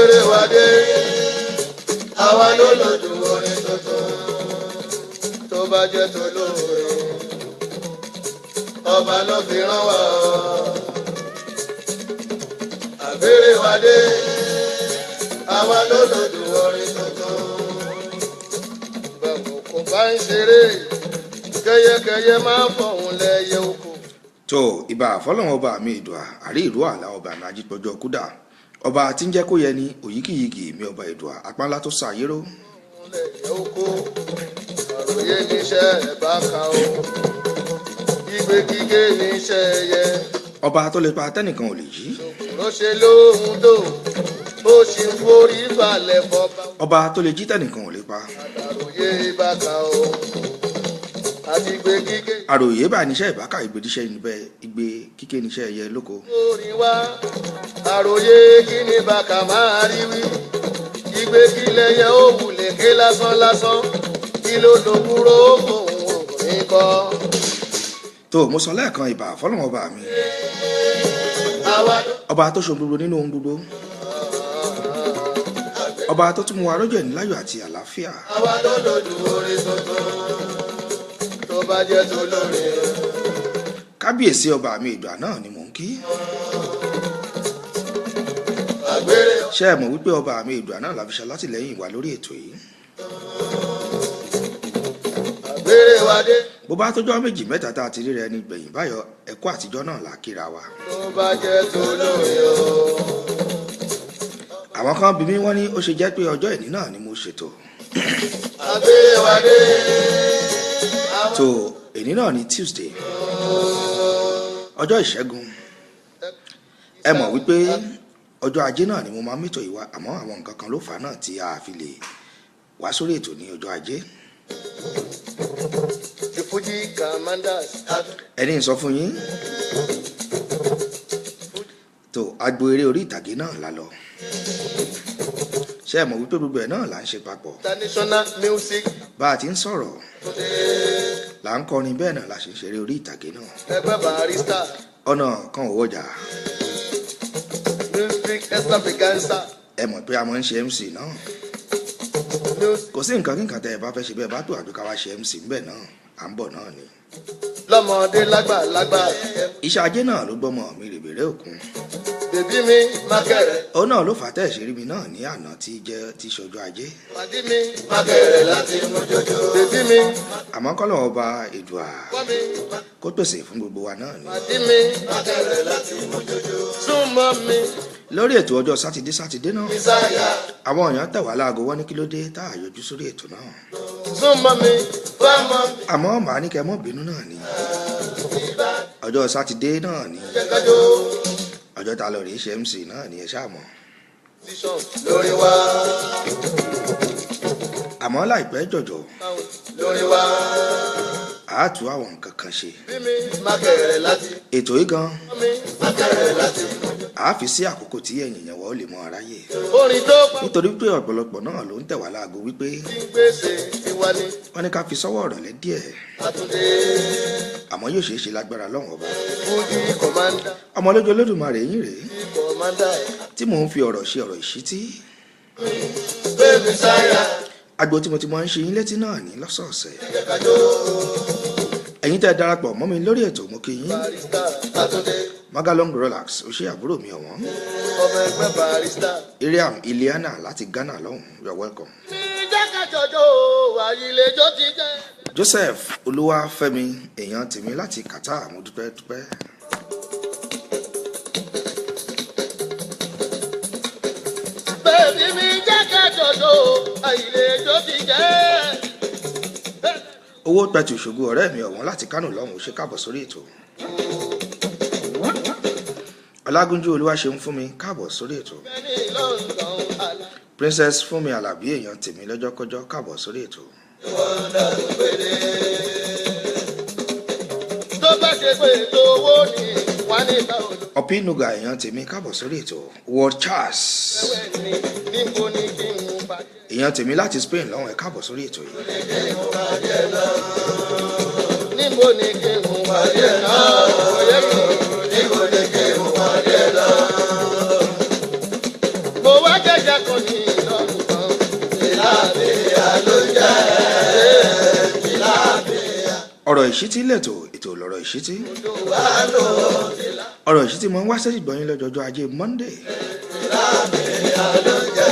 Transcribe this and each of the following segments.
Àgbèrè wa dé, àwa ló lòdù orin tuntun. Tó bá jẹ́ tó lóore, ọba ló fi rán wa. Àgbèrè wa dé, àwa ló lòdù orin tuntun. Báwo kò bá ń ṣeré, kẹyẹkẹyẹ máa ń fọ̀hún lẹ́yẹ oko. Tó ìbà fọlọ́run ọba mi ìdùà àrí ìlú àlà ọba mi ajípọ̀jọ́ kúdà ọba tí ń jẹ́ kó yẹ ni òyíkìyíkì mi ọba ìdùà apánlá tó ṣàyérò. Lẹ́yẹ oko, àròyé níṣẹ́ ẹ̀ bá ka o, igbe kíké níṣẹ́ ẹyẹ. Ọba tó lè pa tẹ́nìkan ò lè yí. Ló ṣe lóhun tó, ó sì ń forí balẹ̀ fọba. Ọba tó lè jí tẹ́nìkan ò lè pa. Àròyé bá ka o, àti igbe kíké. Àròyé báyìí níṣẹ́ ìbáka ìgbèdíṣẹ́ níbẹ̀ igbe kíké níṣẹ́ ẹyẹ lóko. Orin wa, àròyé kí ni bàkà máa rí wí, igbe kílẹ̀ yẹ ó wulẹ̀ ké lásán lásán, kí ló lòkúrò fòun òní kọ́. Tó mo sọ lẹ́ẹ̀kan ìbà fọlọ́run ọba mi. Ọba tó ṣe gbogbo nínú ohun gbogbo. Ọba tó tún mú wa rọ́jò ní láyọ̀ àti àlàáfíà. Àwa ló lòdù orin tuntun, tó bá jẹ́ tó lóore. Kábíyèsí ọba mi ìdùà náà ni mò ń kí. Àgbèrè. Ṣé ẹ mọ̀ wípé ọba mi ìdùà náà la fi ṣalátìlẹ́yìn wa lórí ètò yìí. Àgbèrè wa dé. Bó bá tójọ́ méjì mẹ́ta tá a ti ríra ẹni gbẹ̀yìn báyọ̀ ẹ̀kọ́ àtijọ́ náà là kíra wa. Tó bá jẹ́ tó lóore o. Àwọn kan bí mi wọ́n ní ó ṣe jẹ́ pé ọjọ́ ìní náà ni mo ṣètò. Àgbèrè wa dé. Tó èní náà ni Tuesday, ọjọ́ ìṣẹ́gun. Ẹ mọ̀ wípé ọjọ́ ajé náà ni mo máa ń mìtò ìwà, àmọ́ àwọn nǹkan kan ló fà á náà tí a fi lè wá sórí ètò ní ọjọ́ ajé. The Fuji Commanders. Ẹni sọ fún yín tó agbo eré orí ìtàgé náà la lọ. Ṣé ẹ mọ̀ wípé gbogbo ẹ̀ náà là ń ṣe papọ̀. International music. Bá a ti ń sọ̀rọ̀ là ń kọrin, bẹ́ẹ̀ náà la ṣe ń ṣeré orí ìtàgé náà. Ẹgbẹ́ Barrister. Ọ̀nà kan ò wọjà. Music extravaganza. Ẹ mọ̀ pé a máa ń ṣe MC náà. Kò sí nǹkan kíkan tẹ́ ẹ bá fẹ́ ṣe bẹ́ẹ̀ bá tó àbí ká wá ṣe MC ńbẹ̀ náà, à ń bọ̀ náà ni. Lọ́mọdé lágbàlagbà. Iṣẹ́ ajé náà ló gbọ́mọ mi rèbèrè òkun. Bèbí mi mákẹ̀rẹ̀. Òun náà ló fà á tẹ́ ṣe rí mi náà ní àná tí jẹ́ tí ṣojú ajé. Pàdí mi mákẹ̀rẹ̀ láti mú jọjọ. Bèbí mi. Àmọ́ kọ́lọ̀ ọba Èdùà kó pèsè fún gbogbo wa náà ni. Pàdí mi mákẹ̀rẹ̀ láti mú jọjọ. Súnmọ́ mi. Lórí ètò ọjọ́ sátidé sátidé náà. Àwọn èèyàn tẹ̀ wá láago wọ́n ní kí ló dé tá a yọjú sórí ètò náà. Súnmọ́ mi, bá mọ́ mi. Àmọ́ màá ní kẹ́ mọ́ bínú náà ni. Ọjọ́ sátidé náà ni. Ọjọ́ ta lọ rèé ṣe MC náà ni ẹ ṣáà mọ̀. Lórí wa. Àmọ́ láìpẹ́ jọ̀jọ̀. Lórí wa. A tú àwọn nǹkan kan ṣe. Ètò yìí gan. A fi sí àkókò tí ẹ̀yin èèyàn wa ó lè mọ aráyè. Nítorí pé ọ̀pọ̀lọpọ̀ náà ló ń tẹ̀ wá láago wípé wọ́n ní ká fi sọ́wọ́ ọ̀rọ̀lẹ́ díẹ̀. Àmọ́ yóò ṣeé ṣe lágbára lọ́wọ́ ọba. Ọmọ lójú Olódùmarè yín rèé tí mò ń fi ọ̀rọ̀ ṣe ọ̀rọ̀ ìṣítí. Agbo tí mo ti máa ń ṣe yín létí náà ní lọ́sọ̀ọ̀sẹ̀. Ẹ̀yin tẹ́ darapọ̀ mọ́ mi lórí ètò mo kí yín. Magalong Relax, ó ṣe àbúrò mi ọ̀wọ́n. Iriam Iliana láti Ghana lọ́hùn, you are welcome. Joseph Olúwafẹ́mi èèyàn tèmi láti Qatar, mo dúpẹ́ dúpẹ́. Bẹ́ẹ̀ni mi jẹ́ kájọjọ́ àìlèjọ́ ti jẹ́. Owó pẹ̀tù ìṣògo ọ̀rẹ́ mi ọ̀wọ́n láti Kánò lọ́hùn, ó ṣe káàbọ̀ sórí ètò. Ọlágúnjú Olúwaṣeun fún mi káàbọ̀ sórí ètò. Princess Fúnmi Àlàbí èèyàn tèmi lọ́jọ́kọ́jọ́ káàbọ̀ sórí ètò. Tó bá ṣe pé ètò owó ni wà ní ìta òdo. Ọ̀pínuga èèyàn tèmi káàbọ̀ sórí ètò. World Charles èèyàn tèmi láti Spain lọ́hùn, ẹ káàbọ̀ sórí ètò yìí. Níbo ni kí n pàdé náà? Òye mi, níbo ni kí n pàdé náà? Mo wá jẹ́ jẹ́jà kan ní ìlọ́run kan. Tìlábíà ló jẹ́ tìlábíà. Ọ̀rọ̀ ìṣítí lẹ̀tọ̀, ètò lọ̀rọ̀ ìṣítí. Tó bá lò tìlá. Ọ̀rọ̀ ìṣítí mọ̀ ń wá sẹ́sì gbọ̀nyìn lọ́jọ́jọ́ Ajé Monday. Tìlábíà ló jẹ́.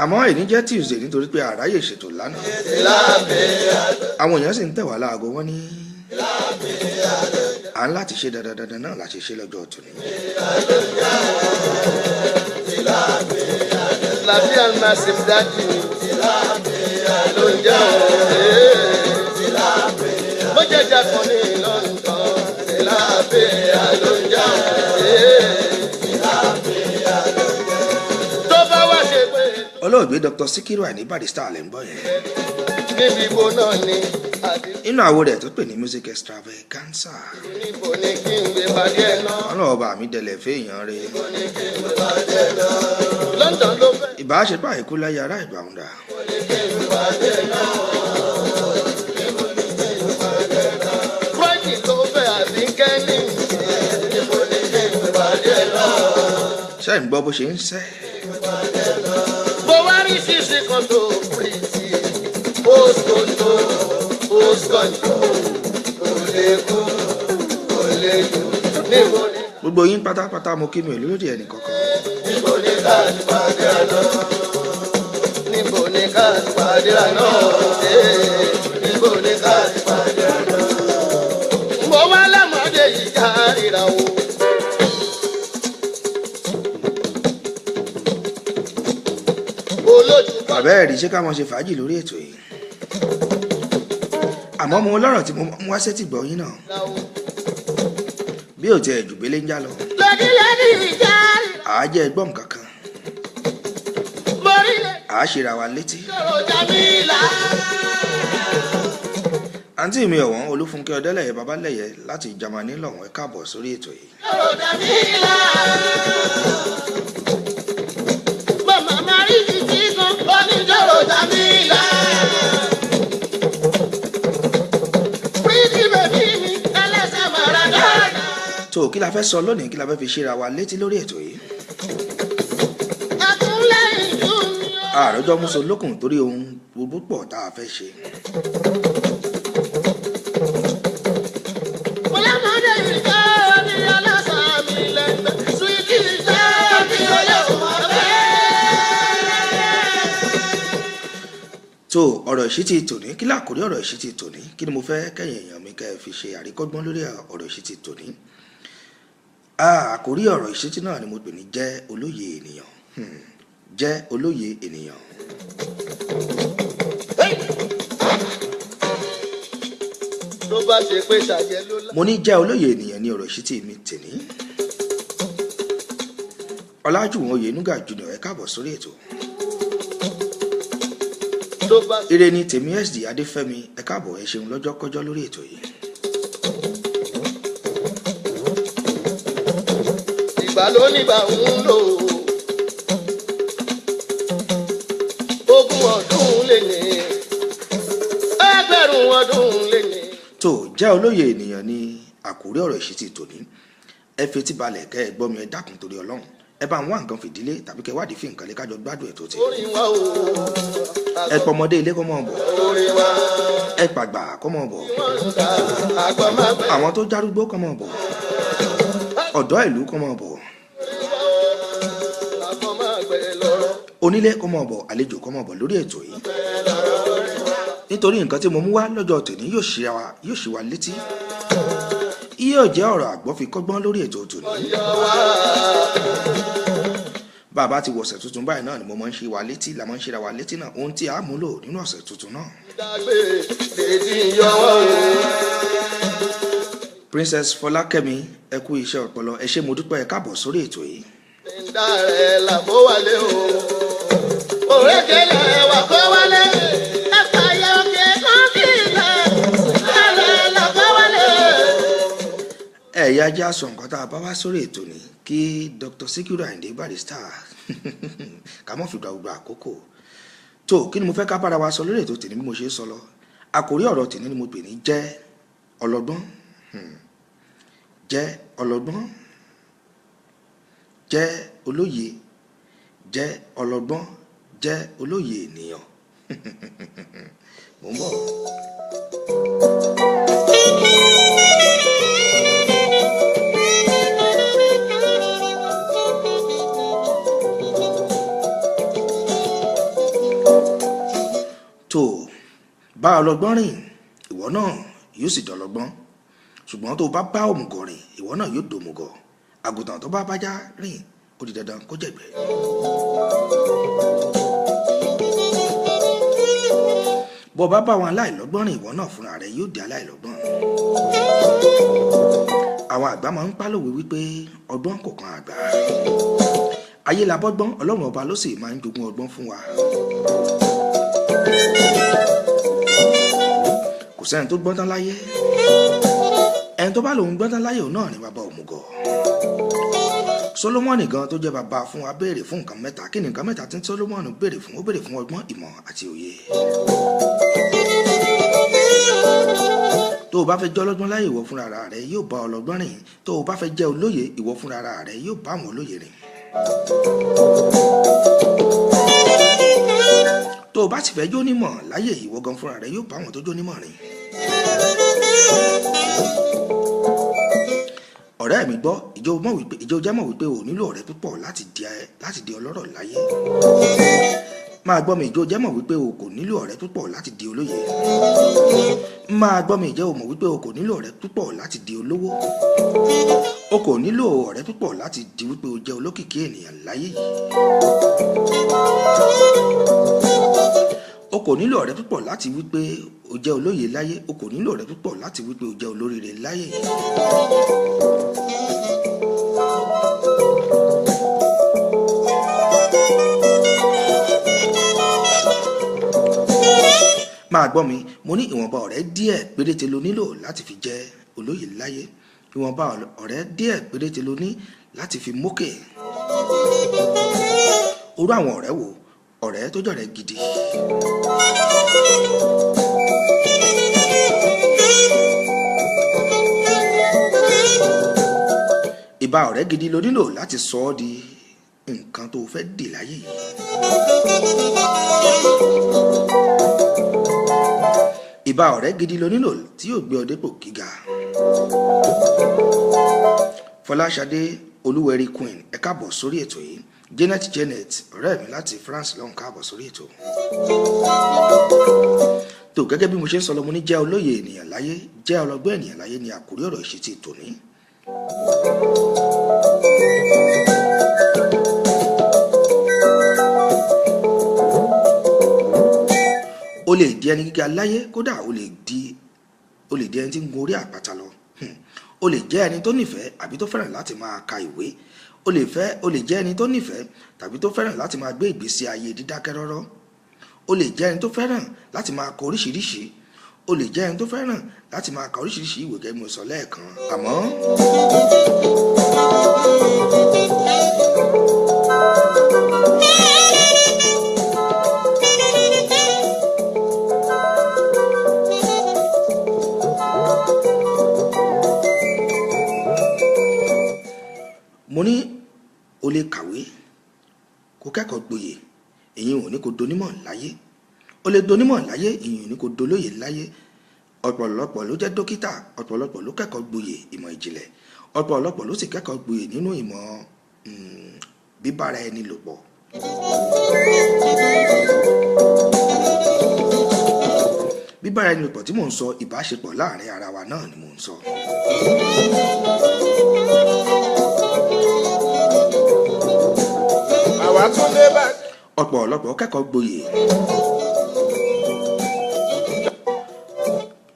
Àmọ́ èní jẹ́ Tuesday nítorí pé àráyè ṣètò lánàá. Tìlábíà ló Àwọn èèyàn sì ń tẹ̀ wá láago, wọ́n ní tìlábíà ló jẹ́. à ń láti ṣe dandan dandan náà láti ṣe lọ́jọ́ tòní. Tìlábíà massive dájú ni. Tìlábíà ló jẹ́ òun. Bó jẹ́jà kan ní ìlọ́run kan. Tìlábíà ló jẹ́ òun. Tó bá wá ṣe pé Olóògbé Dr. Sikiru Ayinde Barrister lẹ́ ń gbọ́ yẹn. Níbi ibo náà ni àbí Nínú àwo rẹ̀ tó pè ní Music Extravaganza. Níbo ni kí n gbé pàdé ẹ̀ náà? Ọlọ́run ọba mi dẹlẹ̀ fẹ́yàn rẹ̀. Níbo ni kí n gbé pàdé ẹ̀ náà? London ló fẹ́. Ìbáṣepọ̀ àìkú láyé ará ìgbà ń dà. Níbo ni kí n gbé pàdé ẹ̀ náà? Níbo ni kí n gbé pàdé ẹ̀ náà? Friday ló fẹ́ àbí Kẹ́ni? Níbo ni kí n gbé pàdé ẹ̀ náà? Ṣé ń gbọ́ bó ṣe ń sẹ́? Mo wá rí ṣíṣe kan tó pìrìtì. Postconto, postconto, kò lè kú, kò lè jù. Níbo ni Gbogbo yín pátápátá mo kí, mi ò lóde ẹnì kankan. Níbo ni ká ti pàdé àná? Níbo ni ká ti pàdé àná? Níbo ni ká ti pàdé àná? Mo wá lámọ̀dé yìí já ríra o. Olójú kan Bàbá ẹ̀rí, ṣé ká mọ̀ ṣe fàájì lórí ètò yìí? Àmọ́ mo lọ́rọ̀ tí mo mú wá sétí gbọ́ yín náà. la o. Bí ò tiẹ̀ jù gbélé ń já lọ. Lẹ́dí lẹ́dí ìjà ríra. Àá jẹ́ ẹgbọ́n kankan. Mo rí lè Àá ṣera wa létí. sọ̀rọ̀ Jamila. Àǹtí mi ọ̀wọ́n Olúfúnkẹ́ Ọdẹ́lẹ̀yẹ Babalẹ́yẹ láti Jámánì lọ́wọ́n, ẹ káàbọ̀ sórí ètò yìí. Sọ̀rọ̀ Jamila. Màmá Mari ti ti kan oníjọ́rọ̀ Jamila. Pretty baby mi ẹlẹ́sẹ̀ Maradona. Tó kí la fẹ́ sọ lónìí? Kí la fẹ́ fi ṣera wa létí lórí ètò yìí? Ẹkúnlẹ̀ ìlú mi o. Àròjọ muso lókun torí ohun gbogbo pọ̀ tá a fẹ́ ṣe. Mo lámọdé ìjọ ní ọlọ́sàn mi lẹ́gbẹ̀ẹ́. Sweetie ìjọ mi olóhùn ọ̀fẹ́. Tó ọ̀rọ̀ ìṣítí tòní, kí lákòrí ọ̀rọ̀ ìṣítí tòní? Kí ni mo fẹ́ kẹ́yìn èèyàn mi kẹ́ ẹ fi ṣe àríkọ́gbọ́n lórí ọ̀rọ̀ ìṣítí tòní? Àkórí ọ̀rọ̀ ìṣítí náà ni mo pè ní jẹ́ olóye ènìyàn. Jẹ́ olóye ènìyàn. Tó bá ṣe pé ṣàjẹ́ ló lá. Mo ní jẹ́ olóye ènìyàn ní ọ̀rọ̀ ìṣítí mi tòní. Ọlájúwọ̀n Oyènúgà Junior, ẹ káàbọ̀ sórí ètò. Tó bá Ire ni tèmi. Sd Adéfẹ́mi, ẹ káàbọ̀, ẹ ṣeun lọ́jọ́ kọjọ́ lórí ètò yìí. Ìgbà ló nígbà ń lò, 20 ọdún lè ní, 1,000 ọdún lè ní. Tó jẹ́ olóye ènìyàn ní àkórí ọ̀rọ̀ ìṣítí tòní. Ẹ fetí balẹ̀ kẹ́ ẹ gbọ́ mi. Ẹ dákun torí Ọlọ́run, ẹ bá ń wá nǹkan fìdílé tàbí kẹ́ wádìí fi nǹkan lé kájọ gbádùn ètò tí. Orin wa o. Ẹ pọmọdé ilé kọ́ mọ́ bọ̀. Orin wa. Ẹ pàgbà kọ́ mọ́ bọ̀. Wọ́n ń ta àgbọ̀n máa gbẹ. Àwọn tó járúgbó kọ́ mọ́ bọ̀, ọ̀dọ́ ìlú kọ́ mọ́ bọ̀. Orin wa o, àgbọ̀n máa gbẹ lọ́rọ̀. Onílé kọ́ mọ́ bọ̀, àlejò kọ́ mọ́ bọ̀ lórí ètò yìí, nítorí nǹkan tí mo mú wá lọ́jọ́ tòní yóò ṣe wa létí, yóò jẹ́ ọ̀rọ̀ àgbọ́ fi kọ́gbọ́n lórí ètò tòní. Yọ wá. Bàbá ti wọ̀sẹ̀ tuntun báyìí náà ni mo máa ń ṣe wa létí, la máa ń ṣe ra wa létí náà, ohun tí a múlò nínú ọ̀sẹ̀ tuntun náà. Dágbé lèdí yọ wá o. Princess Fọlákẹ́mi, ẹ kú iṣẹ́ ọpọlọ, ẹ ṣé, mo dúpẹ́, ẹ káàbọ̀ sórí ètò yìí. Ìdá rẹ̀ là kó wálé o. Òrékelẹ̀ wà kó wálé. Ẹ̀fà yẹ òkè kan sí ilẹ̀. Ìdá rẹ̀ là kó wálé. Ẹ̀yà ajá sọ nǹkan tá a bá wá sórí ètò ni kí Dr. Sikiru Ayinde Barrister ká mọ̀ fi gba gbogbo àkókò. Tó kí ni mo fẹ́ ká bára wa sọ lórí ètò tèmi? Bí mo ṣe ń sọ lọ, àkórí ọ̀rọ̀ tèmi ni mo pè ní jẹ́ ọlọ́gbọ́n. Jẹ́ ọlọ́gbọ́n, jẹ́ olóye, Jẹ́ ọlọ́gbọ́n, jẹ́ olóye ènìyàn. Mò ń bọ̀. Tó bá ọlọ́gbọ́n rìn, ìwọ náà yóò sì dọlọ́gbọ́n. Ṣùgbọ́n tó bá bá òmùgọ̀ rìn, ìwọ náà yóò dòmùgọ̀. Àgùntàn tó bá bájá rìn, ó di dandan kó jẹ̀gbẹ́. Bó bá bá àwọn aláìlọ́gbọ́n rìn, ìwọ náà fúnra rẹ yóò di aláìlọ́gbọ́n. Àwọn àgbà máa ń pálòwe wípé ọgbọ́n kò kan àgbà. Ayé la bọ́gbọ́n, Ọlọ́run ọba ló sì máa ń jogún ọgbọ́n fún wa. Kò sẹ́ni tó gbọ́n tán láyé. Ẹni tó bá lòun gbọ́n tán láyé, òun náà ni bàbá òmùgọ̀. Solomoni gan tó jẹ́ bàbá fún wa béèrè fún nǹkan mẹ́ta. Kí ni nǹkan mẹ́ta tí Solomoni béèrè fún? Ó béèrè fún ọgbọ́n, ìmọ̀ àti òye. Tó o bá fẹ́ jẹ́ ọlọ́gbọ́n láyé, ìwọ fúnra rẹ yóò bá ọlọ́gbọ́n rìn. Tó o bá fẹ́ jẹ́ olóye, ìwọ fúnra rẹ yóò bá àwọn olóye rìn. Tó o bá sì fẹ́ jónímọ̀ láyé, ìwọ gan fúnra rẹ yóò bá àwọn tó jónímọ̀ rìn. Ọ̀rẹ́ mi gbọ́, ìjọ mọ̀ wípé ìjọ jẹ́ mọ̀ wípé o nílò ọ̀rẹ́ púpọ̀ láti di ọlọ́rọ̀ láyé. Máa gbọ́ mi, ìjọ jẹ́ mọ̀ wípé o kò nílò ọ̀rẹ́ púpọ̀ láti di olóye. Máa gbọ́ mi, ìjẹ́ o mọ̀ wípé o kò nílò ọ̀rẹ́ púpọ̀ láti di olówó. O kò nílò ọ̀rẹ́ púpọ̀ láti di wípé o jẹ́ olókìkí ènìyàn láyé yìí. O kò nílò ọ̀rẹ́ púpọ̀ láti wípé o jẹ́ olóye láyé. O kò nílò ọ̀rẹ́ púpọ̀ láti wípé o jẹ́ olóríire láyé yìí. Máa gbọ́ mi, mo ní ìwọ̀nba ọ̀rẹ́ díẹ̀ péréte lo nílò láti fi jẹ́ olóye láyé. Ìwọ̀nba ọ̀rẹ́ díẹ̀ péréte lo ní láti fi mókè. Orú àwọn ọ̀rẹ́ wo? Ọ̀rẹ́ tó jọ̀rẹ́ gidi. Ìbá ọ̀rẹ́ gidi lo nílò láti sọ ọ́ di nǹkan tó fẹ́ dì láyé yìí. Ìbá ọ̀rẹ́ gidi lo nílò tí yóò gbé ọ dépò gíga. Fọláṣadé Olúwẹ̀rí Queen, ẹ káàbọ̀ sórí ètò yìí. Janet Janet, ọ̀rẹ́ mi láti France lọ́hùn, káàbọ̀ sórí ètò. Tó gẹ́gẹ́ bí mo ṣe ń sọ lọ, mo ní jẹ́ olóye ènìyàn láyé, jẹ́ ọlọ́gbọ́n ènìyàn láyé ni àkórí ọ̀rọ̀ ìṣítí tòní. O lè di ẹni gíga láyé, kódà o lè di ẹni tí ń gun orí àpáta lọ. O lè jẹ́ ẹni tó nífẹ̀ẹ́ àbí tó fẹ́ràn láti máa ka ìwé. O lè jẹ́ ẹni tó nífẹ̀ẹ́ tàbí tó fẹ́ràn láti máa gbé ìgbésí ayé dídákẹ́ rọ́rọ́. O lè jẹ́ ẹni tó fẹ́ràn láti máa kọ oríṣiríṣi. O lè jẹ́ ẹni tó fẹ́ràn láti máa ka oríṣiríṣi ìwé gẹ́gẹ́ bí mo sọ lẹ́ẹ̀kan. Àmọ́ mo ní o lè kàwé kó kẹ́kọ̀ọ́ gboyè, èyí ò ní kó donímọ̀ láyé. O lè donímọ̀ láyé, èyí ò ní kó dolóyè láyé. Ọ̀pọ̀lọpọ̀ ló jẹ́ dókítà, ọ̀pọ̀lọpọ̀ ló kẹ́kọ̀ọ́ gboyè ìmọ̀ ìjìnlẹ̀, ọ̀pọ̀lọpọ̀ ló sì kẹ́kọ̀ọ́ gboyè nínú ìmọ̀ bíbára ẹni lò pọ̀. Bíbára ẹni lò pọ̀ tí mò ń sọ, ìbáṣepọ̀ láàrin ara wa náà ni mò ń sọ. Àwa tún dé bá. Ọ̀pọ̀lọpọ̀ kẹ́kọ̀ọ́ gboyè,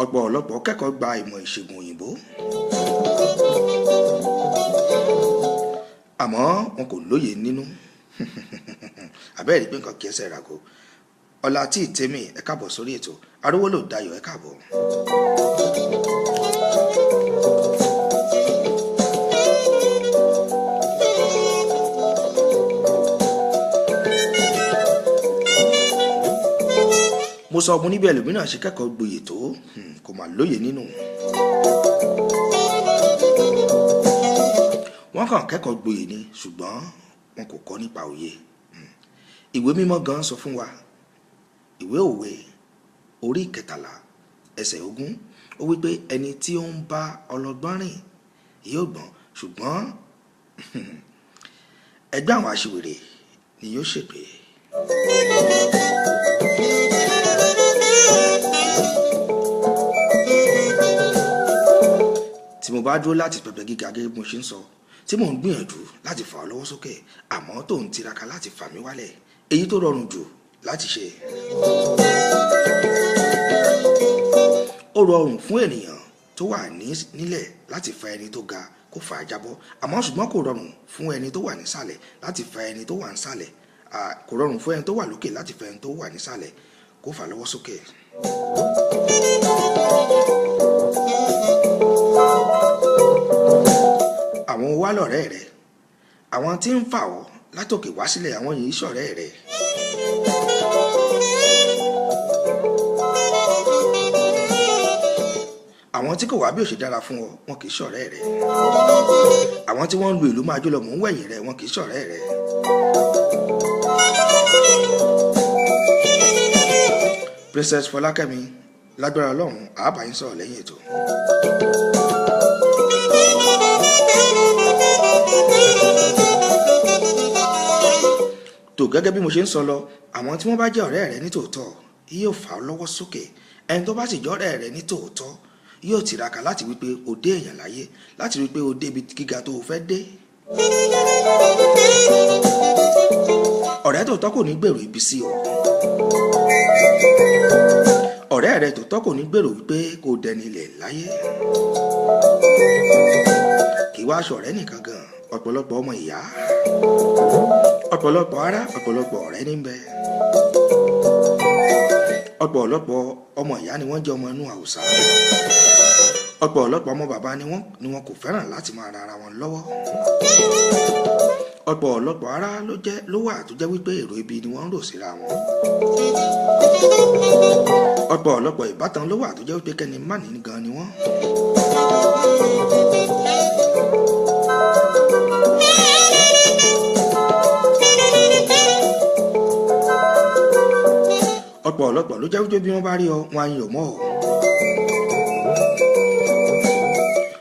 ọ̀pọ̀lọpọ̀ kẹ́kọ̀ọ́ gba ìmọ̀ ìṣègùn òyìnbó, àmọ́ wọn kò lóye nínú. Àbẹ́ẹ̀rí pé nǹkan kì í ẹsẹ̀ ràgó. Ọlá tí ìtẹ́mì, ẹ káàbọ̀ sórí ètò. Arówólò Dayọ̀, ẹ káàbọ̀. Mo sọ, mo níbi ẹlòmíràn ṣe kẹ́kọ̀ọ́ gboyè tó, kò mà lóye nínú. Wọ́n kàn kẹ́kọ̀ọ́ gboyè ni, ṣùgbọ́n wọn kò kọ́ nípa òye. Ìwé mímọ́ gan sọ fún wa, ìwé òwe orí 13 ẹsẹ̀ 20, ó wí pé ẹni tí ó ń bá ọlọ́gbọ́n rìn yóò gbọ́n, ṣùgbọ́n ẹgbẹ́ àwọn aṣiwèrè ni yóò ṣègbé. Tí mo bá dúró láti pẹpẹ gíga gẹ́gẹ́ bí mo ṣe ń sọ, tí mò ń gbìyànjú láti fà ọ́ lọ́wọ́ sókè, àmọ́ tó ń tiraka láti fà mí wálẹ̀, èyí tó rọrùn jù láti ṣe. Ó rọrùn fún ènìyàn tó wà nílẹ̀ láti fa ẹni tó ga kó fà á jábọ́, àmọ́ ṣùgbọ́n kò rọrùn fún ẹni tó wà nísàlẹ̀ láti fa ẹni tó wà nísàlẹ̀, kò rọrùn fún ẹni tó wà lókè láti fa ẹni tó wà nísàlẹ̀ kó fà á lọ́wọ́ sókè. Àwọn wá lọ̀rẹ́ rẹ, àwọn tí ń fà ọ́ látòkè wá sílẹ̀, àwọn yìí ṣọ̀rẹ́ rẹ. Àwọn tí kò wá bí ó ṣe dára fún ọ, wọn kì í ṣọ̀rẹ́ rẹ. Àwọn tí wọ́n ń lu ìlú máa jó lọ mò ń wẹ̀yìn rẹ, wọn kì í ṣọ̀rẹ́ rẹ. Princess Fọlákẹ́mi, lágbára Ọlọ́run, àá bá yín sọ̀rọ̀ lẹ́yìn ètò. Tó gẹ́gẹ́ bí mo ṣe ń sọ lọ, àwọn tí wọ́n bá jẹ́ ọ̀rẹ́ rẹ ní tòótọ́ yóò fà ọ́ lọ́wọ́ sókè. Ẹni tó bá sì jẹ́ ọ̀rẹ́ rẹ ní tòótọ́ yóò tiraka láti wí pé o dé èèyàn láyé, láti wí pé o dé ibi gíga tó o fẹ́ dé. Ọ̀rẹ́ tòótọ́ kò ní gbèrò ibi sí ọ. Ọ̀rẹ́ rẹ tòótọ́ kò ní gbèrò wípé kò dẹni ilẹ̀ láyé. Kì í wá aṣọ ọ̀rẹ́ nìkan gan, ọ̀pọ̀lọpọ̀ ọmọ ìyá, ọ̀pọ̀lọpọ̀ ará, ọ̀pọ̀lọpọ̀ ọ̀rẹ́ níbẹ̀. Ọ̀pọ̀lọpọ̀ ọmọ ìyá ni wọ́n jẹ́ ọmọ inú Haúsá. Ọ̀pọ̀lọpọ̀ ọmọ bàbá ni wọ́n kò fẹ́ràn láti máa ra ara wọn lọ́wọ́. Ọ̀pọ̀lọpọ̀ ará ló wà tó jẹ́ wípé èrò ibi ni wọ́n ń rò síra wọn. Ọ̀pọ̀lọpọ̀ ìbátan ló wà tó jẹ́ wípé kẹ́ni má ní gan ni wọ́n. Ọ̀pọ̀lọpọ̀ ló jẹ́ wípé bí wọ́n bá rí ọ, wọ́n á yọ̀ mọ́ ọ.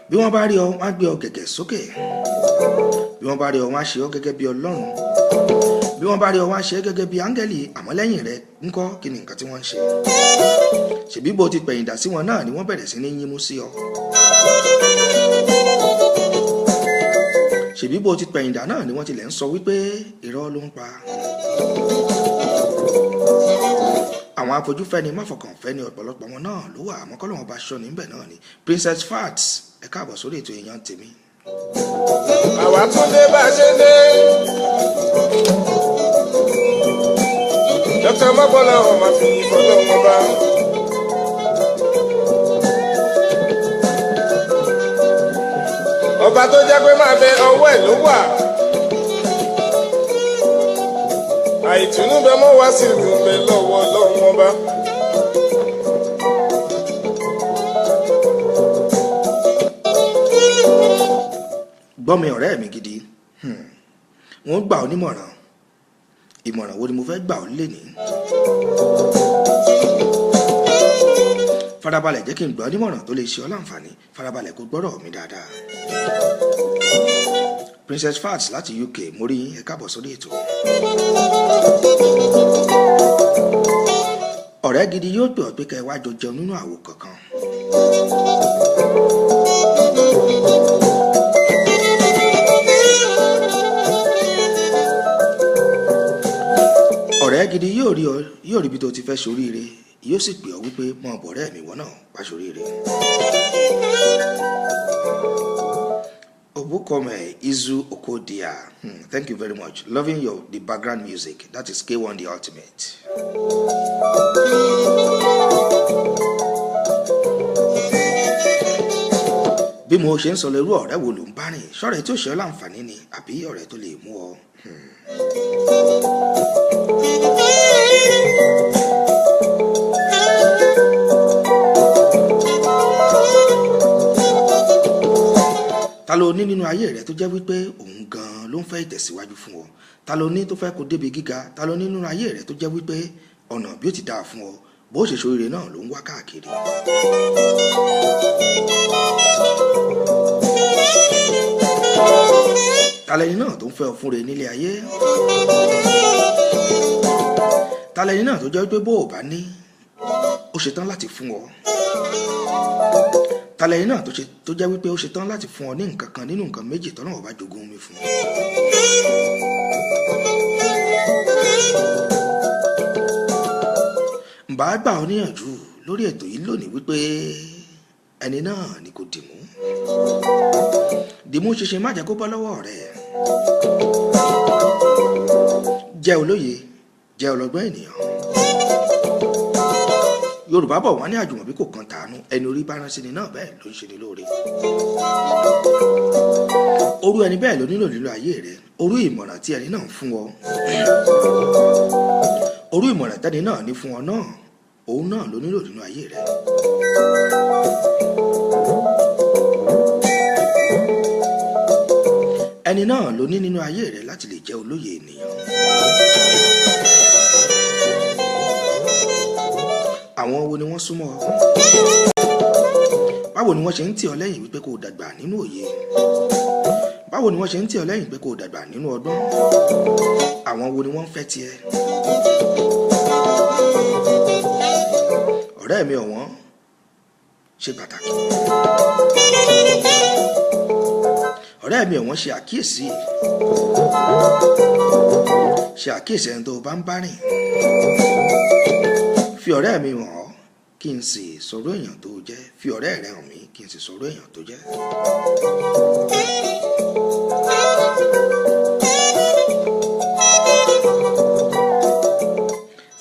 Bí wọ́n bá rí ọ, wọ́n á gbé ọ gẹ̀gẹ̀ sókè. Bí wọ́n bá rí ọ, wọ́n á ṣe ọ gẹ́gẹ́ bí Ọlọ́run. Bí wọ́n bá rí ọ, wọ́n á ṣe é gẹ́gẹ́ bí áńgẹ́lì. Àmọ́ lẹ́yìn rẹ ńkọ́, kí ni nǹkan tí wọ́n ń ṣe? Ṣèbí bó ti pẹ̀yìndà sí wọn náà ni wọ́n bẹ̀rẹ̀ sí ní yínmú sí ọ. Ṣèbí bó ti pẹ̀yìndà náà ni wọ́n tilẹ̀ ń sọ wípé irọ́ ló ń pa. Àwọn afojúfẹ́ni máfọkànfẹ́ni ọ̀pọ̀lọpọ̀ wọn náà ló wà, àmọ́ kọ́lọ́run bá ṣọ́ níbẹ̀ náà ni. Princess Fats, ẹ káàbọ̀ sórí ètò èèyàn tèmi. Àwa tún dé bá a ṣe dé. Dr. Mọ́bọ́lá ọmọ fi ìbọn lọ́wọ́ bá. Ọba tó jẹ́ pé máa bẹ ọwọ́ ẹ̀ ló wà. Àìtùnú bẹ mọ́ wá sí ìlú bẹ lọ́wọ́ lọ́wọ́ bá. Gbọ́ mi ọ̀rẹ́ mi gidi, wọ́n gbà ọ́ nímọ̀ràn. Ìmọ̀ràn wo ni mo fẹ́ gbà ọ́ lénìí? Farabalẹ̀ jẹ́ kí n gbà ọ́ nímọ̀ràn tó lè ṣe ọ́ láǹfààní. Farabalẹ̀ kó gbọ́rọ̀ mi dáadáa. Princess Fats láti UK, mo rí yín, ẹ káàbọ̀ sórí ètò. Ọ̀rẹ́ gidi yóò pè ọ́ pé kẹ́ ẹ wá jọ jẹun nínú àwo kankan. Ọ̀rẹ́ gidi yóò rí ọ, yóò rí ibi tó ti fẹ́ ṣoríire, yóò sì pè ọ́ wípé mọ bọ̀rẹ́ mi wọ́n náà wá ṣoríire. Obukome Izu Okodia, thank you very much. Loving the background music. That is K1 The Ultimate. Bí mo ṣe ń sọ lérú ọ̀rẹ́ wo ló ń bá rìn, ṣọ̀rẹ́ tí ó ṣe ọ́ láǹfààní ni àbí ọ̀rẹ́ tó lè mú ọ. Ta ló ní nínú ayé rẹ tó jẹ́ wípé òun gan-an ló ń fẹ́ ìtẹ̀síwájú fún ọ? Ta ló ní tó fẹ́ kó débi gíga? Ta ló ní nínú ayé rẹ tó jẹ́ wípé ọ̀nà bí ó ti dáa fún ọ, bó ṣe ṣoríire náà ló ń wá káàkiri? Ta lẹni náà tó ń fẹ́ ọ fúnre nílé ayé? Ta lẹni náà tó jẹ́ wípé bó o bá ní, ó ṣetán láti fún ọ? Ta lẹni náà tó jẹ́ wípé ó ṣetán láti fún ọ ní nǹkan kan nínú nǹkan méjì tọ́nà ọba jogún mi fún ọ? Ǹbá gbà ọ níyànjú lórí ètò yìí lónìí wípé ẹni náà ni kò dìmú. Dìmú ṣinṣin, má jẹ́ kó bọ́ lọ́wọ́ rẹ̀. Jẹ́ olóye, jẹ́ ọlọ́gbọ́n ènìyàn. Yorùbá bọ̀ wọ́n ní àjùmọ̀bí kò kan tàánú, ẹni orí bá rán sí ni náà bẹ́ẹ̀ ló ń ṣe ni lóore. Orú ẹni bẹ́ẹ̀ ló nílò nílò ayé rẹ̀. Orú ìmọ̀ràn tí ẹni náà ń fún ọ, orú ìmọ̀ràn tẹ́ni náà ní fún ọ náà, òun náà ló nílò nínú ayé rẹ̀. Ẹni náà ló ní nínú ayé rẹ̀ láti lè jẹ́ olóye ènìyàn. Àwọn wo ni wọ́n súnmọ́ ọ? Báwo ni wọ́n ṣe ń tì ọ́ lẹ́yìn wípé kó o dàgbà nínú òye? Báwo ni wọ́n ṣe ń tì ọ́ lẹ́yìn pé kó o dàgbà nínú ọgbọ́n? Àwọn wo ni wọ́n ń fẹ́ tiẹ̀? Ọ̀rẹ́ mi ọ̀wọ́n ṣe pàtàkì. Ọ̀rẹ́ mi ọ̀wọ́n ṣe àkíyèsí. Ṣe àkíyèsí ẹni tó o bá ń bá rìn. Fi ọ̀rẹ́ mi hàn ọ́ kí n sì sọ̀rọ̀ èèyàn tó jẹ́. Fi ọ̀rẹ́ rẹ hàn mí kí n sì sọ̀rọ̀ èèyàn tó jẹ́.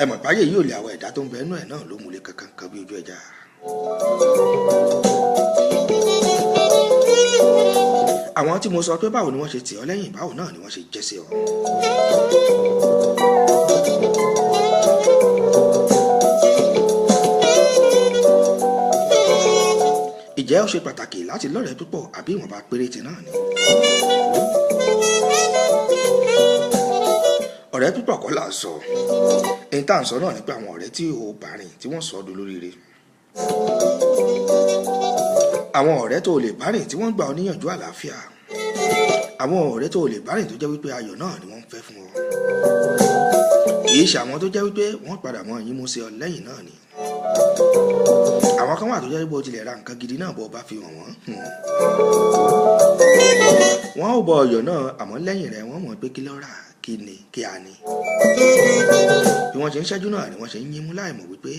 Ẹ mọ̀ báyé yìí ò lè àwọn ẹ̀dá tó ń bẹ inú ẹ̀ náà ló múlẹ̀ kankan kan bí ojú ẹja. Àwọn tí mo sọ pé báwo ni wọ́n ṣe tì ọ́ lẹ́yìn, báwo náà ni wọ́n ṣe jẹ́ sí ọ. Ìjẹ́ ó ṣe pàtàkì láti lọ́rẹ̀ẹ́ púpọ̀ àbí ìwọ̀nba péréte náà ni? Ọ̀rẹ́ púpọ̀ kọ́ là ń sọ. Èyí tá à ń sọ náà ni pé àwọn ọ̀rẹ́ tí o bá rìn tí wọ́n sọ ọ́ dolóríire. Àwọn ọ̀rẹ́ tó o lè bá rìn tí wọ́n gbà ọ́ níyànjú àlàáfíà. Àwọn ọ̀rẹ́ tó o lè bá rìn tó jẹ́ wípé ayọ̀ náà ni wọ́n ń fẹ́ fún ọ. Kì í ṣe àwọn tó jẹ́ wípé wọ́n padà mọ yín mú sí ọ lẹ́yìn náà ni. Àwọn kan wà tó jẹ́ wípé o tilẹ̀ ra nǹkan gidi náà bó o bá fi hàn wọ́n. Wọ́n ò bọ ọyọ̀ náà, àmọ́ lẹ́yìn rẹ̀ wọ́n mọ̀ pé kí ló rà, kí ni, kí a ni. Bí wọ́n ṣe ń ṣẹ́jú náà ni wọ́n ṣe ń yínmú láìmọ̀ wípé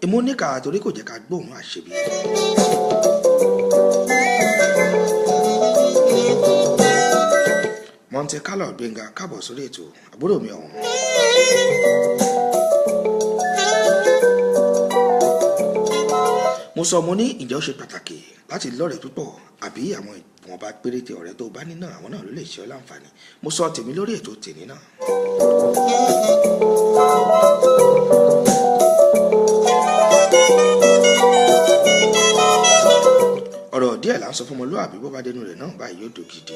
imú níkà torí kò jẹ́ ká gbóòórùn àṣebi. Monte Carlo Gbénga, káàbọ̀ sórí ètò, àbúrò mi ọ̀hún. Mo sọ, mo ní ìjẹ́ ó ṣe pàtàkì láti lọ́rẹ̀ẹ́ púpọ̀ àbí àwọn ìwọ̀nba péréte ọ̀rẹ́ tó bá ní náà, àwọn náà ló lè ṣe ọ́ láǹfààní? Mo sọ tèmi lórí ètò tèmi náà. Ọ̀rọ̀ díẹ̀ là ń sọ fún ọmọlúwàbí, bó bá dénú rẹ̀ náà báyìí yóò dògidì.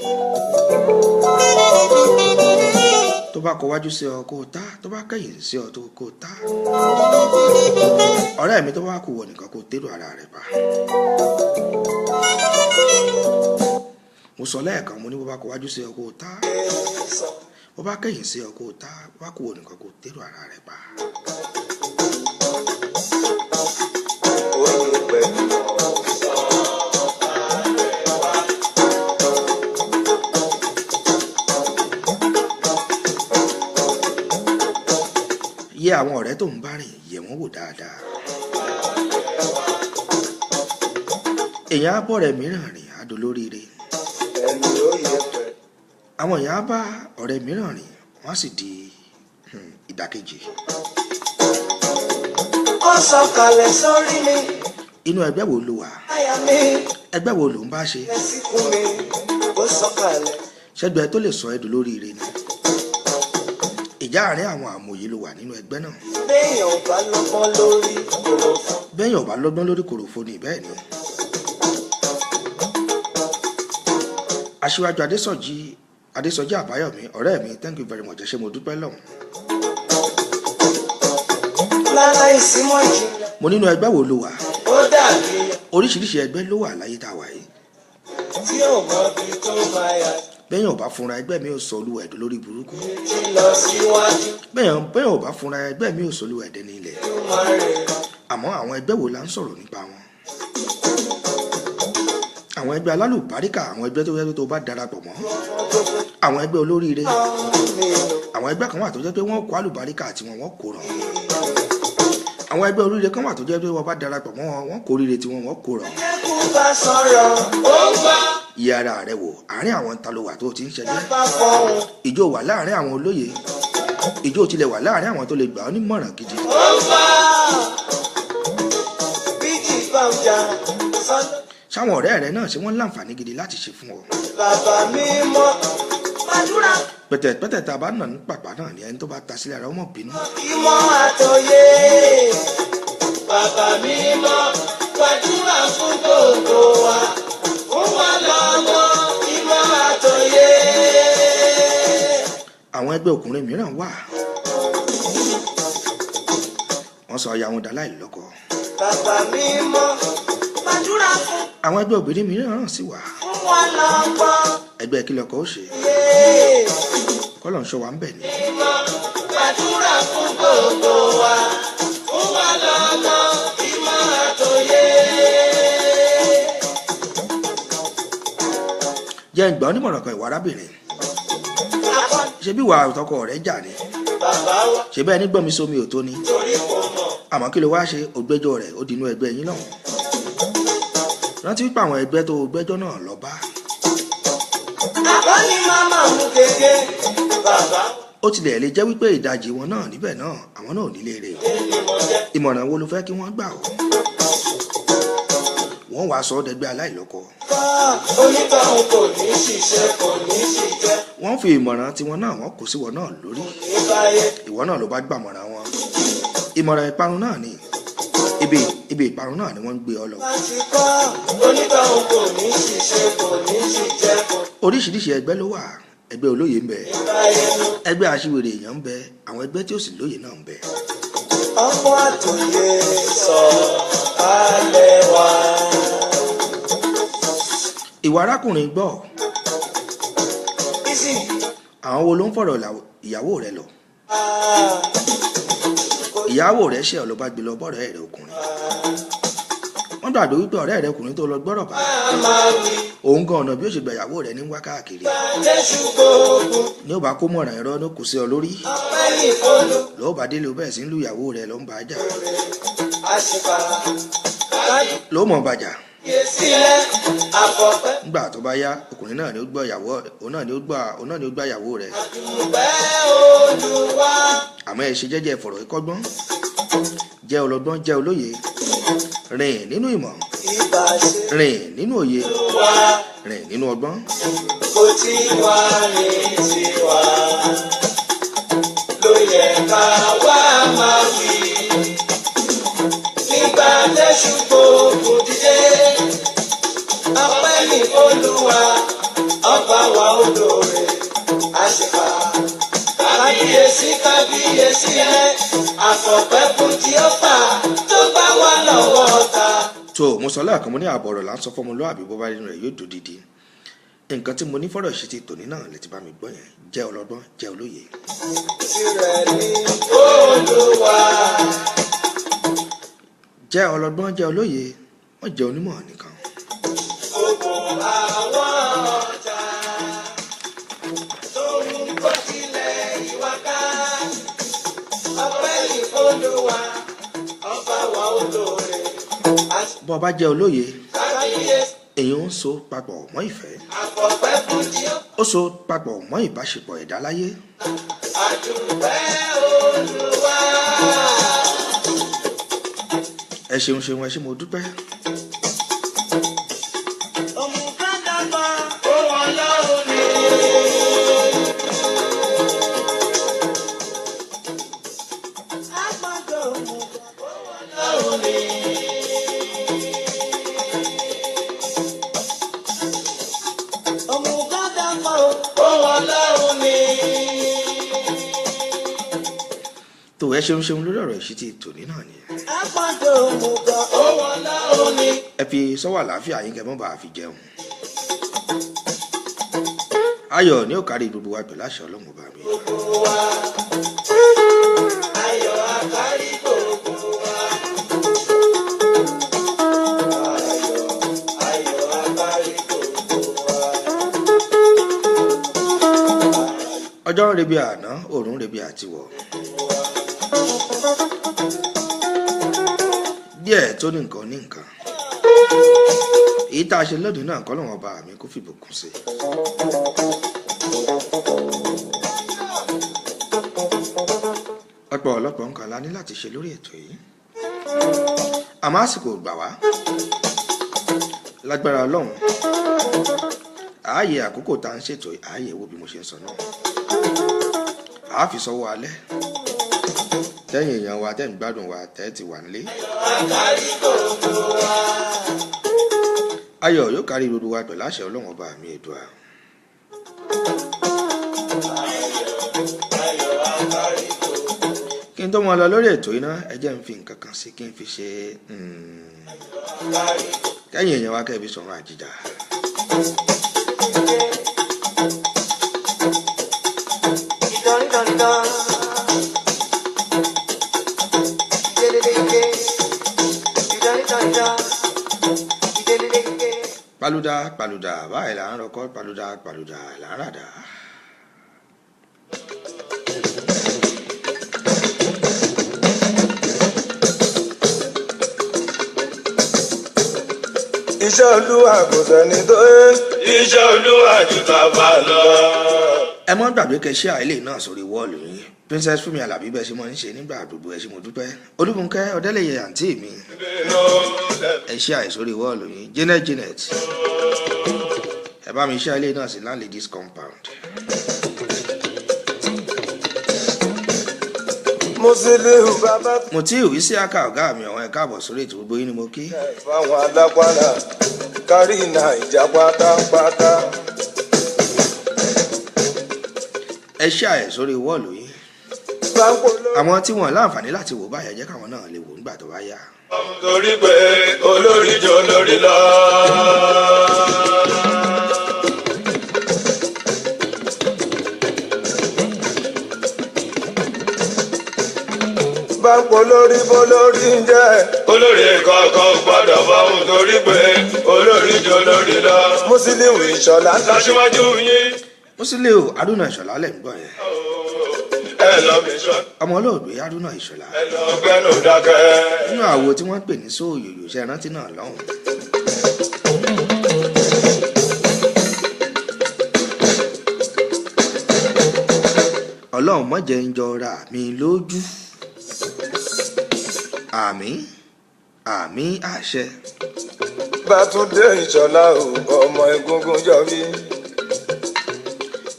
Tó bá kọ wájú sí ọ kó o tá, tó bá kẹ̀yìn sí ọ tó kó o tá. Ọ̀rẹ́ mi, tó bá kù wọ nìkan kó o tẹ́lù ara rẹ̀ pa. Mo sọ lẹ́ẹ̀kan, mo ní bó bá kọ wájú sí ọ kó o tá, bó bá kẹ̀yìn sí ọ kó o tá, bó bá kù wọ nìkan kó o tẹ́lù ara rẹ̀ pa. Oyè pẹ̀lú Yẹ àwọn ọ̀rẹ́ tó ń bá rìn, yẹ wọ́n wò dáadáa. Èèyàn á bọ̀rẹ̀ mìíràn rìn, á dolóríire. Ẹni oyè pẹ̀lú. Àwọn èèyàn á bá ọ̀rẹ́ mìíràn rìn, wọ́n á sì di ìdàkejì. Ó sọ̀kalẹ̀ sórí mi, Inú ẹgbẹ́ wo lo wà? àyà mi, Ẹgbẹ́ wo ló ń bá ṣe? ẹ̀sìnkún mi, ó sọ̀kalẹ̀. Ṣẹ́gbẹ́ tó lè sọ ẹ́ dolóríire ni? Ìjà àárín àwọn àmọ̀ye ló wà nínú ẹgbẹ́ náà. Béèyàn ò bá lọ́gbọ́n lórí kòrò fún. Bẹ́yàn ò bá lọ́gbọ́n lórí kòròfo ni, bẹ́ẹ̀ ni. Aṣíwájú Adésọ̀jí Adésọjí Àbáyọ̀mí ọ̀rẹ́ mi, thank you very much, ẹ ṣé mo dúpẹ́ lọ́hùn. Láláìsí mọ̀ ìjìnlẹ̀. Mo nínú ẹgbẹ́ wo ló wà? Ó dàbí Oríṣiríṣi ẹgbẹ́ ló wà láyé tá a wà yìí. tí ò mọ bí tó máa yà Bẹ́yàn ò bá fúnra, ẹgbẹ́ mi ò sọ olúwa ẹ̀dọ́ lórí burúkú. tí lọ síwájú Bẹ́yàn ò bá fúnra, ẹgbẹ́ mi ò sọ olúwa ẹ̀dẹ́ ní ilẹ̀. tó máa rè. Àmọ́ àwọn ẹgbẹ́ wo la ń sọ̀rọ̀ nípa wọn? Àwọn ẹgbẹ́ alálùbáríkà, àwọn ẹgbẹ́ tó yẹ tó bá darapọ̀ mọ́, àwọn ẹgbẹ́ olóríire. Àwọn ẹgbẹ́ kan wà tó jẹ́ pé wọ́n kó àlùbáríkà àti wọn, wọ́n kó ràn. Àwọn ẹgbẹ́ olóríire kan wà tó jẹ́ pé wọ́n bá darapọ̀ mọ́ wọn, wọ́n kó oríire tiwọn, wọ́n kó ràn. Kú bá sọ̀rọ̀ ó ń gbọ́. Yẹ ara rẹ wò, àárín àwọn ta ló wà tó ti ń ṣẹgbẹ́? Bá fọhùn. Ìjọ wà láàárín àwọn olóye? Ìjọ tilẹ̀ wà láàárín àwọn tó lè gbà ọ́ nímọ̀ràn gidi? Ó ń gbọ́. Bíjì bá ń jà sọ́dọ̀. Sáwọn ọ̀rẹ́ rẹ náà, ṣé wọ́n láǹfààní gidi láti ṣe fún ọ? Bàbá mi mọ́ gbàdúrà. Pẹ̀tẹ̀pẹ̀tẹ̀ tá a bá nà ní pàpà náà ni ẹni tó bá ta sílẹ̀ ara ọmọ bínú. Ìmọ̀ àtòyé. Bàbá mi mọ́ gbàdúrà fún gbogbo wa. Fún wa lọ́mọ ìmọ̀ àtòyé. Àwọn ẹgbẹ́ ọkùnrin mìíràn wà, wọ́n sọ aya wọn dà láì lọ́kọ. Bàbá mi mọ́ gbàdúrà fún Àwọn ẹgbẹ́ obìnrin mìíràn náà sì wà. fún wa lọ́mọ. Ẹgbẹ́ kí lọkọ ó ṣe? Yé. Kọ́lọ̀ ń ṣọ́ wa ń bẹ̀ ni. Ìmọ̀ gbàdúrà fún gbogbo wa. Fún wa lọ́mọ ìmọ̀ àtòyé. Jẹ́ ìgbà onímọ̀ràn kan, ìwà arábìnrin. Ṣé bí ìwà àtọkọ rẹ̀ jà ni? Bàbá wa Ṣé bẹ́ẹ̀ ní gbọ́n mi sómi ò tó ni? Torí kò mọ̀. Àmọ́ kí ló wá ṣe? Ògbẹ́jọ́ rẹ̀ ó dinú ẹgbẹ́ yín lọ́hùn. Rántí wípé àwọn ẹgbẹ́ tó gbẹ́jọ́ náà lọ bá, Àbá ni màmá mú kéke. Bàbá ó tilẹ̀ lè jẹ́ wípé ìdajì wọn náà níbẹ̀ náà, àwọn náà ò nílé rẹ̀. ni mo jẹ́. Ìmọ̀ràn wo ló fẹ́ kí wọ́n gbà ọ́? Wọ́n wàá sọ ọ́ dẹgbẹ́ aláìlọ́kọ. Bá onítọ̀hún kò ní ṣiṣẹ́, kò ní ṣiṣẹ́. Wọ́n fi ìmọ̀ràn tiwọn náà, wọ́n kò sí wọn náà lórí. Ní báyé. Ìwọ náà ló bá gbàmọ̀ràn wọn. Ìmọ̀ràn ìparun náà ni, ibi ìparun náà ni wọ́n ń gbé ọ lọ. Bá ti kọ́ onítọ̀hún kò ní ṣiṣẹ́, kò ní ṣiṣẹ́, kò Oríṣiríṣi ẹgbẹ́ ló wà. Ẹgbẹ́ olóye ń bẹ, ní báyé ló. ẹgbẹ́ aṣiwèrè èèyàn ń bẹ, àwọn ẹgbẹ́ tí ó sì lóye náà ń bẹ. Ọmọ àtòyè sọ alẹ́ wa. Ìwà arákùnrin, gbọ́. Bísí. Àwọn wo ló ń fọ̀rọ̀ ìyàwó rẹ lọ? Ìyàwó rẹ ṣe, ọ ló bá gbé lọ bọ́ọ̀rẹ́ rẹ ọkùnrin. Wọ́n gbàgbé wípé ọ̀rẹ́ rẹ ọkùnrin tó lọ gbọ́rọ̀ bá, Máa wí. òun gan ọ̀nà bí ó ṣe gba ìyàwó rẹ ní wá káàkiri. Jésù gbogbo. Ní ó bá kó mọ̀ràn ẹ̀rọ ní kò sí ọ lórí. Ọpẹ́ ìfọlù. Lọ́wọ́ bá délé, o bẹ̀rẹ̀ sí ń lu ìyàwó rẹ, ló ń bá a jà. Àṣìpà. Kájú. Ló mọ̀ bàjà. Sílẹ̀ àfọ̀pẹ́. Nígbà tó bá yá, ọkùnrin náà ni ó gbọ́ ìyàwó, òun náà ni ó gbá ìyàwó rẹ. Dúpẹ́ Olúwa. Àmọ́ ẹ ṣe jẹ́jẹ́, fọ̀rọ̀ ìkọ́gbọ́n. Jẹ́ ọlọ́gbọ́n, jẹ́ olóye, rìn nínú ìmọ̀, Ìbà ṣe rìn nínú òye, wá. rìn nínú ọgbọ́n. Kò tí wá ní tiwa. Ló yẹ ká wá máa wí. Nígbà tẹ́sù gbogbo dídé. Ọpẹ́ ní Olúwa. Ọba wa olóore. Àṣìpà. Kábíyèsí, kábíyèsí rẹ̀. Àfọ̀pẹ́ fún tí ó fà tó bá wà lọ́wọ́ ọ̀tá. Tó mo sọ lẹ́ẹ̀kan, mo ní àbọ̀rọ̀ là ń sọ fọmọlúwàbí, bó bá nínú rẹ̀ yóò dòdìdí. Nǹkan tí mo ní fọ́rọ̀ ṣe ti tòní náà lè ti bá mi gbọ́ yẹn. Jẹ́ ọlọ́gbọ́n, jẹ́ olóye. Tirẹ̀ ní Olúwa. Jẹ́ ọlọ́gbọ́n, jẹ́ olóye, wọ́n jẹ́ onímọ̀ nìkan. Gbogbo àwọn ọjà tó ń kó tilẹ̀ ìwà ká. Ọpẹ́ ní Olúwa, ọba wa olóore. Bó o bá jẹ́ olóye, Kábíyèsí. èyí ń so papọ̀ mọ́ ìfẹ́. Àfọ̀pẹ́ fún tí ó Ó so papọ̀ mọ́ ìbáṣepọ̀ ẹ̀dá láyé. Àdùpẹ́ Olúwa. Ẹ ṣeun ṣeun, ẹ ṣé, mo dúpẹ́. Òmùgádàgbà ohun Ọlọ́run ni. Àgbàdo òmùgọ̀ ohun Ọlọ́run ni. Òmùgádàgbà ohun Tó ẹ ṣeun ṣeun lórí ọ̀rọ̀ ìṣítí tòní náà nìyẹn. Àpàdé òmùgọ̀ ó wọlá òní. Ẹ fi sọ́wọ́ àlàáfíà yín kẹ́ mọ́ bá a fi jẹun. Ayọ̀ ní ó kárí gbogbo wa pẹ̀lú àṣẹ Ọlọ́run ọba mi. Gbogbo wa. Ayọ̀ àkárí gbogbo wa. Ayọ̀, ayọ̀ àkárí gbogbo wa. Ọjọ́ ń rebi àná, òòrùn ń rebi àtiwọ̀. Díẹ̀ tó ní nǹkan ní nǹkan. Èyí tá a ṣe lónìí náà kọ́ lọ́wọ́ ọba mi kó fìbùkún sí. Ọ̀pọ̀ ọ̀lọ́pọ̀ nǹkan la ní láti ṣe lórí ètò yìí. Àmọ́ àsìkò ò gbà wá. Lágbára Ọlọ́run, ààyè àkókò tá à ń ṣètò yìí, ààyè wo bí mo ṣe ń sọ náà. Àá fi sọ́wọ́ alẹ́. Tẹ́yìn èèyàn wa tẹ́ ń gbádùn wa tẹ́ ti wà nílé. Àkárí gbogbo wa. Ayọ̀ yóò kárí gbogbo wa pẹ̀lú àṣẹ Ọlọ́run ọba mi Èdùà. Ayọ̀ àkárí gbogbo wa. Kí n tó mọ lọ lórí ètò iná, ẹ jẹ́ n fi nǹkan kan sí kí n fi ṣe Àkárí kẹ́yìn èèyàn wa kẹ́ fi sọ̀rọ̀ àjìjà. Ìdánidánidán. Ìdéléleke. Ìdánidánidán. Ìdéléleke. Paluda paluda báyìí là ń rọkọ́, paluda paluda là ń ràdà. Iṣẹ́ Olúwa kò sẹ́ni tó yé. Iṣẹ́ Olúwa ju tàbá lọ. Ẹ mọ́ gbàgbé kẹ́ ṣe àìlè náà sórí wọ́ọ̀lù yín. Princess Fúnmi Alábí bẹ́ẹ̀ ṣe mọ́ ń ṣe nígbà gbogbo, ẹ ṣé mo dúpẹ́. Olúfúnkẹ́ Ọ̀dẹ́lẹ̀yẹ àǹtí mi, ẹ ṣe àìsórí wọ́ọ̀lù yín. Janet Janet, ẹ bá mi ṣe àìlè náà sí landladies compound. Musiliu bàbá Mo tí ìwé sí àká ọ̀gá mi ọ̀wọ́n, ẹ káàbọ̀ sórí ètò, gbogbo yín ni mo kí. fáwọn alápàlà kárí Nàìjà pátápátá. Ẹ ṣe àìsórí wọ́ọ̀lù yín. Báńkò ló Àwọn tí wọ́n láǹfààní láti wò báyẹn, jẹ́ káwọn náà lè wò nígbà tó bá yá. Torí pé olórí jọ lórí lọ. Báńkò lórí bó lórí ń jẹ́. Olórí kọ̀ọ̀kan gbọ́dọ̀ fọ́hùn torí pé olórí jọ lórí lọ. Musiliu Ìṣọ̀lá Lọ́síwájú yín. Musiliu Haruna Ìṣọ̀lá lẹ̀ ń gbọ́ yẹn. Ẹ lọ mi sọ. Ọmọ olóògbé Haruna Ìṣọ̀lá. Ẹ lọ gbẹ́nu dákẹ́. Nínú àwo tí wọ́n ń pè ní sóòyòyò, ṣe rántí náà lọ́hùn. Ọlọ́run má jẹ́ ń jọra mi lójú. Àmín àmín àṣẹ. Bátúndé Ìṣọ̀lá o, ọmọ egungun jọ bí.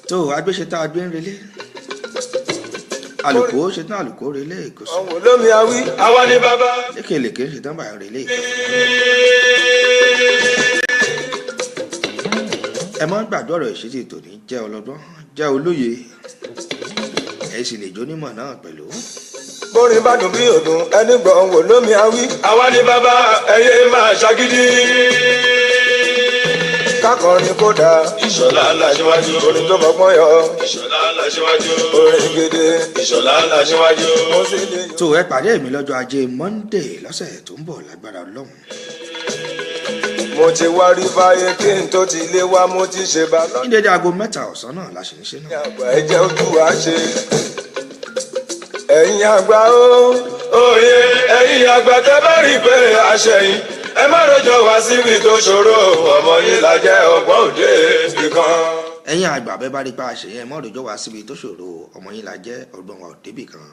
Tó agbéṣe tá a gbé ń relé. Àlùkò ṣetán, àlùkò relé ìkóso. Ọ̀hún lómi awí. Àwa ni bàbá. Lékelèké ṣetán báyọ̀ relé ìkóso. Ẹ má gbàgbọ́ ọ̀rọ̀ ìṣítí tòní, jẹ́ ọlọ́gbọ́n, jẹ́ olóye, ẹ sì lè jónímọ̀ náà pẹ̀lú. Bórin bá dùn bí òdùn, ẹni gbọ̀n wò lómi awí. Àwa ni bàbá, ẹyẹ máa ṣagídí. Kákọrin kódà. Ìṣọ̀lá làṣíwájú. Orin tó fọgbọ́n yọ. Ìṣọ̀lá làṣíwájú. Orin gidi. Ìṣọ̀lá làṣíwájú. Musiliu. Tó ẹ pàdé mi lọ́jọ́ ajé Monday lọ́sẹ̀ tó ń bọ̀ lágbára Ọlọ́run. Mo ti wá rí fáyé kí n tó ti lé wá, mo ti ṣe bá lọ. Ní dédé aago 3 ọ̀sán náà la ṣe ń ṣe náà. Àgbà ẹ jẹ́ ojú wa ṣe. Ẹ̀yin àgbà ó. Òye ẹ̀yin àgbà, tẹ́ bá rí pé àṣẹyìn, ẹ má rojọ́ wá síbi tó ṣòro, ọmọ yín la jẹ́, ọgbọ́n òde ibì kan. Ẹ̀yin àgbà, bẹ́ẹ̀ bá rí pa àṣẹ yẹn, mọ́ròjọ́ wá síbi tó ṣòro, ọmọ yín la jẹ́, ọgbọ́n wa ò débì kan.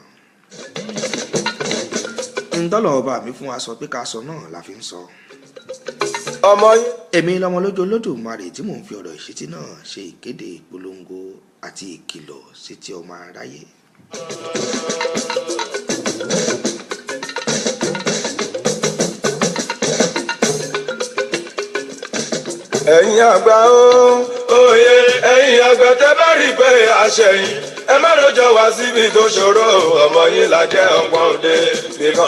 Ntọ́lọ̀ ọba mi fún wa sọ pé ká sọ náà la fi ń sọ. Ọmọ yín. Èmi lọmọ lójú Olódùmarè tí mò ń fi ọ̀rọ̀ ìṣítí náà ṣe ìkéde, ìpolongo àti ìkìlọ̀ sí ti ọmọ aráyé. Ẹ̀yin àgbà ó. Òye ẹ̀yin àgbà, tẹ́ bá rí pé àṣẹyìn, Ẹ má rojọ́ wá síbi tó ṣòro, ọmọ yín la jẹ́, ọgbọ́n òde nìkan.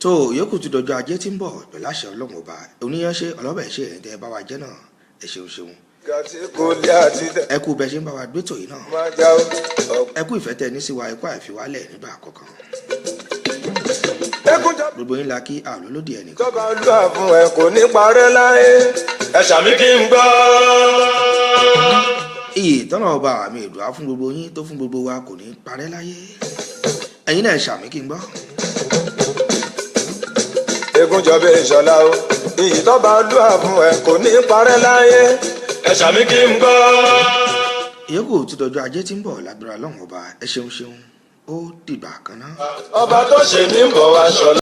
Tó yòókù ti dọjọ́ Ajé tí ń bọ̀ pẹ̀lú àṣẹ Ọlọ́run Ọba. Oníyanṣe ọlọ́bẹ̀ ṣe, ẹ̀yin tẹ́ ẹ bá wa jẹ́ náà, ẹ ṣeun ṣeun. Gàtí kò lé àti tẹ̀ Ẹ kú bẹ ṣe ń bá wa gbétò yìí náà. Máa já o. Ẹ kú ìfẹ́ tẹ ní sí wa, ẹ kú àìfiwálẹ̀ nígbà kọ̀ọ̀kan. Ẹkúnjọ Gbogbo yín la kí, àlólódì ẹnìkan. tọ́ba olúwa fún ẹ kò ní parẹ́ láyé. Ẹ ṣàmì kí n gbọ́. Iyì tọ́nà ọba àmì ìdùá fún gbogbo yín tó fún gbogbo wa kò ní parẹ́ láyé. Ẹ̀yin náà ṣàmì kí n gbọ́. Egunjọba ìṣọlá o, iyì tọ́ba olúwa fún ẹ kò ní parẹ́ láyé. Ẹ ṣàmì kí n gbọ́. Ìyókù ti dọjọ́ Ajé tí ń bọ̀ lágbára Ọlọ́run Ọba. Ẹ ṣeun ṣeun, ó dìgbà kan náà. Ọba tó ṣe ní bọ̀ wá ṣọlá.